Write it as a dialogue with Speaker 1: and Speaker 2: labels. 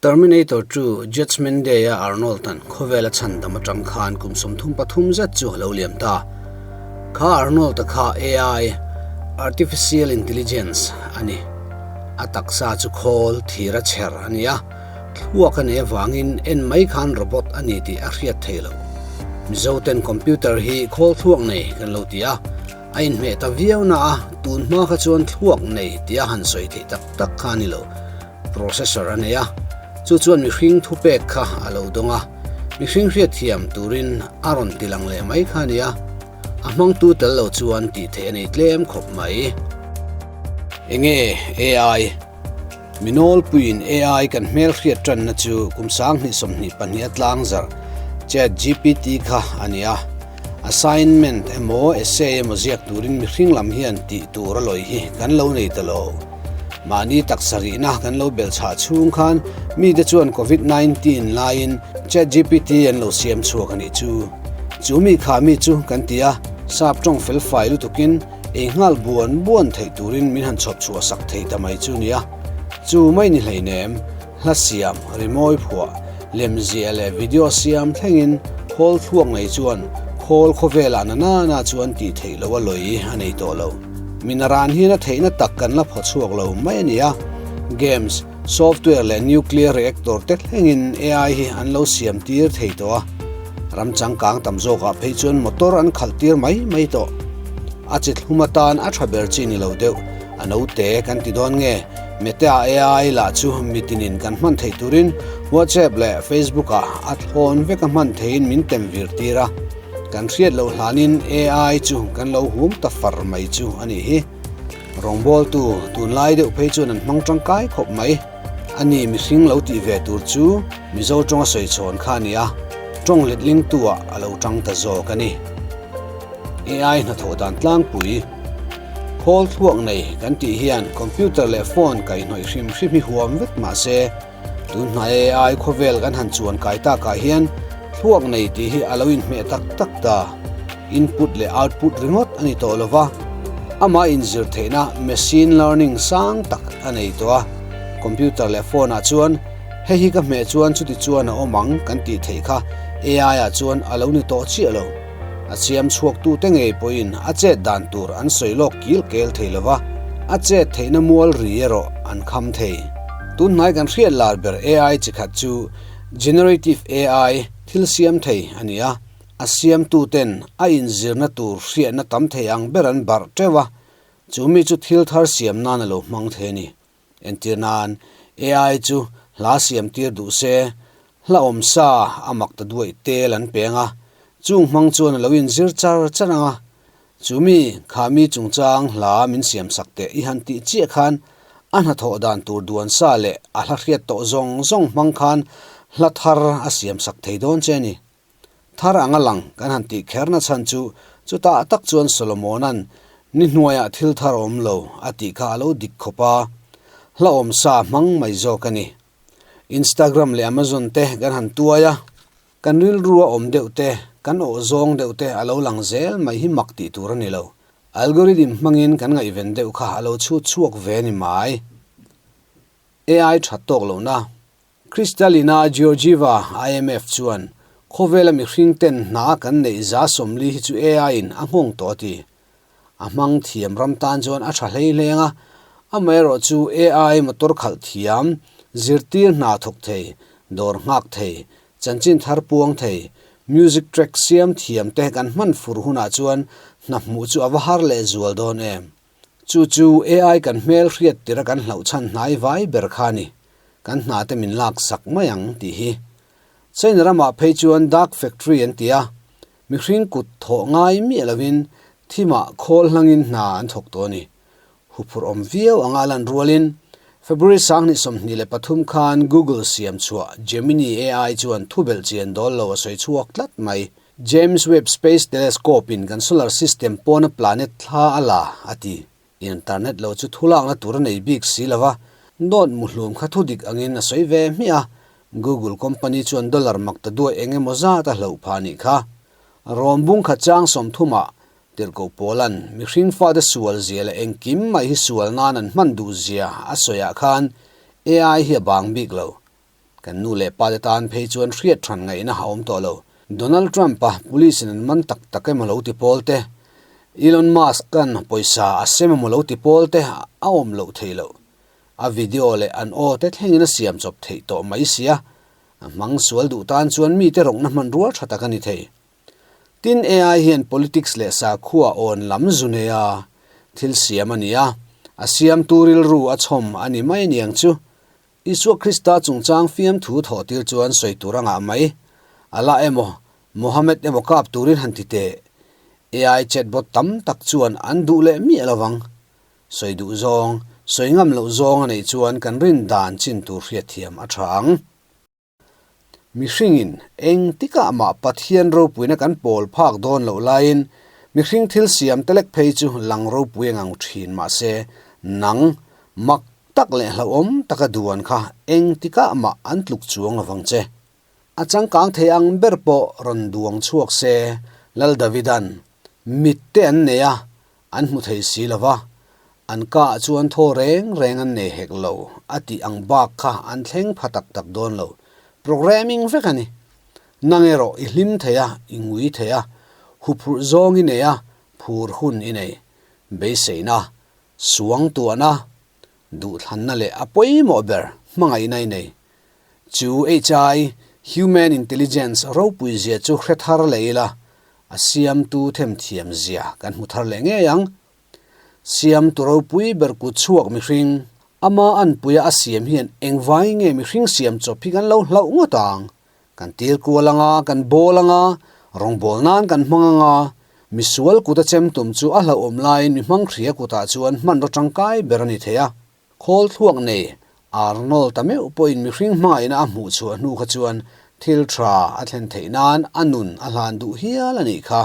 Speaker 1: Terminator 2, Judgment Day-a Arnold-a'n khawvel a chhandam atang khan kum 33 zet chu a lo liam ta. Kha Arnold-a kha AI, Artificial Intelligence, a ni. A taksa chu khawl, thir a chher a ni a, thluak a nei avangin en mai khan robot a ni tih a hriat thei lo. Mizoten computer hi khawl thluak nei kan lo ti a, a inhmeh ta viau na a, tun hma kha chuan thluak nei tia han sawi theih tak tak kha a ni lo. Processor a nei a, chu chuan mihring thupek kha a lo dawng a, mihring hriatthiam turin a rawn ti lang leh mai kha a nia, a hmangtu tel lo chuan tih theih a nei tlem khawp mai. Enge AI? Mi nawlpuiin AI kan hmelhriat tanna chu kum 2022 a tlangzarh ChatGPT kha a ni a, assignment emaw essay emaw ziak turin mihring lam hian tih tur a lawi hi kan lo nei ta lo. Mahni taksa rihna kan lo belh chhah chhung khan mite chuan Covid 19 laiin ChatGPT an lo siam chhuak a nih chu. Chu mi kha mi chu kan ti a, sap tawng fel fai lutukin ei nghal buan buan theih turin min han chhawp chhuah sak thei ta mai chu nia. Chu mai ni hleinem, hla siam, rimawi phuah, lemziah leh video siam thlengin khawl thluak ngei chuan khawl khawvelah na nana chuan tih theih loh a lawi a nei tawh lo. Minaran hian a theihna tak kan la phaw chhuak lo mai a ni a, games, software leh nuclear reactor te thlengin AI hi an lo siam tir thei tawh a, ram changkang tam zawkah phei chuan motor an khalh tir mai mai tawh. A chi thlum atan a tha ber chi ni lo deuh, a note kan ti dawn nge, Meta AI lah chu mitinin kan hman theih turin WhatsApp leh Facebook ah a thlawn vek a hman theihin min tem vir tir a. Kan hriat loh hlanin AI chu kan lo hum ta far mai chu a nih hi. Rawngbawltu tunlai deuh phei chuan an hmang tangkai khawp mai. A ni mihring lo tih ve tur chu Mizo tawnga sawi chhawn kha a ni a, tawng letlingtu ah a lo tang ta zawk a ni. AI hnathawh dan tlangpui, khawl thluak nei kan tih hian computer leh phone kaihhnawih hrim hrim hi huam vek mah se, Tunhnai AI khawvel kan han chuan kai takah hian thluak nei tih hi a lo inhmeh tak tak ta. Input leh output ringawt a ni tawh lo va, amah inzir theihna machine learning sang tak a nei tawh a. Computer leh phone ah chuan hei hi ka hmeh chuan chuti chuan a awm ang kan tih theih kha AI ah chuan a lo ni tawh chiah lo. A siam chhuaktute ngei pawhin a chet dan tur an sawi lawk kil kel thei lo va, a chet theihna mual ri erawh an kham thei. Tunhnai kan hriat lar ber AI chi khat chu Generative AI, thil siam thei, a ni a, a siamtuten a inzirna tur hriatna tam thei ang ber an barh teuh a, chu mi chu thil thar siam nan a lo hmang thei a ni. Entir nan, AI chu hla siam tir duh se, hla awm sa a mak ta duaih tel an peng a, chung hmang chuan a lo inzir char char ang a, chu mi kha mi chungchang hla min siam sak teh i han tih chiah khan a hnathawh dan tur duan sa leh a hla hriat tawh zawng zawng hmang khan hla thar a siam sak thei dawn che a ni. Thar anga lang kan han tih kherna chhan chu chutah tak chuan Solomona'n ni hnuaiah thil thar awm lo a tih kha a lo dik khawp a, hla awm sa hmang mai zawk a ni. Instagram leh Amazon te kan han tuai a, kan rilru a awm deuh te, kan awh zawng deuh te a lo lang zel mai hi mak tih tur a ni lo. Algorithm hmangin kan ngaihven deuh kha a lo chhut chhuak ve a ni mai. AI that tawk lohna Kristalina Georgieva, IMF, chuan, Khawvela mihring ten hna kan neih za 40 hi chu AI in a nghawng tawh a ti. A hmang thiam ram tan chuan a tha hlei hleng a, amaherawh chu AI motor khalh thiam, zirtir hna thawk thei, dawr nghak thei, chanchin thar puang thei, music track siam thiam te kan hman fur hunah chuan hna hmuh chu a va har leh zual dawn em? Chu chu AI kan hmel hriat tirh a kan hlauh chhan hnai vai ber kha a ni. Kan hna te min lak sak mai ang tih hi. China ramah phei chuan dark factory an ti a, mihring kut thawh ngai miah lovin thimah khawl hlangin hna an thawk tawh a ni. Huphurh awm viau anga a lan rualin February 2023 khan Google siam chhuah Gemini AI chuan thubelh chian dawl lo a sawi chhuak tlat mai. James Webb Space Telescope in kan solar system pawna planet thla a la, a ti. Internet lo chu thulakna tur a nei bik si lo va, dawt muhlum kha thudik angin a sawi ve hmiah a, Google company chuan dollar mak ta duai eng emaw zat a hloh phah nih kha. Rawm bung khat chang 30 ah tirhkoh Paula'n mihring fate sual zia leh engkim mai hi sual nan an hman duh zia a sawiah khan AI hi a bang bik lo. Kan nu leh pa te tan phei chuan hriat hran ngaihna a awm tawh lo. Donald Trump-a police in an man tak tak emaw lo ti pawl te, Elon Musk-a'n pawisa a sem emaw lo ti pawl te a awm loh theih loh. A video leh an aw te thlengin a siam chawp theih tawh mai sia, a hmang sual duh tan chuan mite rawkna hmanrua tha tak a ni thei. Tin, AI hian politics leh sakhua awn lam zu nei a, thil siam a ni a, a siamtu rilru a chhawm a ni mai aniang chu. Isua Krista chungchang fiamthu thawh tir chuan sawi tur a ngah mai. Allah emaw, Mohammed emaw kap turin han ti teh. AI chatbot tam tak chuan an duh leh miah lo vang. Sawi duh zawng, sawi ngam loh zawng a neih chuan kan rin dan chin tur hriatthiam a tha ang. Mihringin eng tikah mah Pathian ropuina kan pawl phak dawn loh laiin mihring thil siam te lek phei chu lang ropui a ngang thin mahse nang mak tak leh hlauhawm taka duan kha eng tikah mah an tluk chuang lovang che. A changkang thei ang ber pawh rawn duang chhuak se Lal Davidan mit te an nei a, An hmu thei si lo va, an ka ah chuan thaw reng reng an nei hek lo a tih ang bak kha an thleng pha tak tak dawn lo. Programming vek a ni. Nang erawh i hlim thei a, i ngui thei a, huphurh zawng i nei a, phur hun i nei. Beiseina, suang tuahna, duhthlanna leh a pawimawh ber hmangaihna i nei. Chu HI, Human Intelligence, ropui zia chu hre thar leh ila, a siamtu themthiam zia kan hmu thar leh ngei ang. Siamtu ropui ber kut chhuak mihring, ama anpuia a siam hian engvai nge mihring siam chawp hi kan lo hlauh ngawt ang? Kan tir kual anga, kan bawl anga, rawngbâwl nân kan hmang anga, misual kuta chem tum chu a hlauhawm laiin mi hmanghria kutah chuan hmanraw tangkai ber a ni thei a. Khawl thluak nei Arnold ta meuh pawhin mihring hmangaihna a hmuh chhuah hnu kha chuan thil tha a thlen theih nan a nun a hlan duh hial a nih kha.